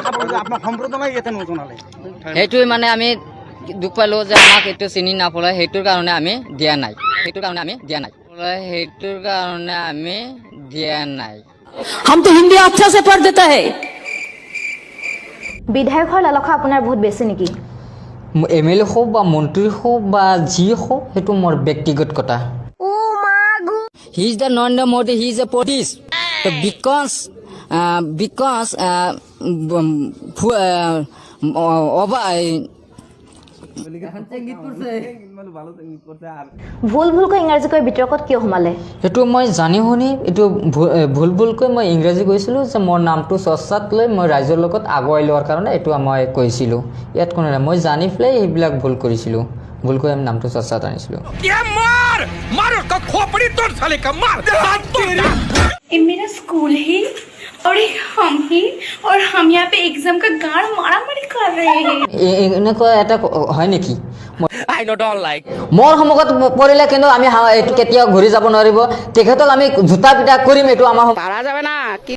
আপোনাক সম্প্ৰদায় ইয়াতে নজনালে। সেইটোৱে মানে আমি দুখ পালোঁ যে আমাক এইটো চিনি নাপালে। সেইটোৰ কাৰণে আমি দিয়া নাই। সেইটোৰ কাৰণে আমি দিয়া নাই। সেইটোৰ কাৰণে আমি দিয়া নাই। हम तो हिंदी अच्छा से पढ़ देता है। বিধায়ক হোৱাৰ লালসা আপোনাৰ বহুত বেছি নেকি? এমএলএ হওক বা মন্ত্ৰী হওক বা যি হওক, সেইটো মোৰ ব্যক্তিগত কথা। He is the Narendra Modi, he is a police. Because over ভুল ভুলকৈ ইংৰাজী কৈ বিতৰ্কত কিয় সোমালে? সেইটো মই জানি শুনি এইটো ভুল ভুলকৈ মই ইংৰাজী কৈছিলোঁ যে মোৰ নামটো চৰ্চাত লৈ মই ৰাইজৰ লগত আগুৱাই লোৱাৰ কাৰণে এইটো মই কৈছিলোঁ। ইয়াত কোনো নাই। মই জানি পেলাই সেইবিলাক ভুল কৰিছিলোঁ। ভুল কৰি আমি নামটো চৰ্চাত আনিছিলোঁ। मार मार उसका खोपड़ी तोड़ साले का, मार। ये मेरा स्कूल है और ये हम ही और हम यहाँ पे एग्जाम का गाड़ मारा मारी कर रहे हैं। এনেকুৱা এটা হয় নেকি? I know don't like. মোৰ সন্মুখত পৰিলে কিন্তু আমি এইটো কেতিয়াও ঘূৰি যাব নোৱাৰিব। তেখেতক আমি জোতা পিটা কৰিম। এইটো আমাৰ পাৰা যাবে না কি?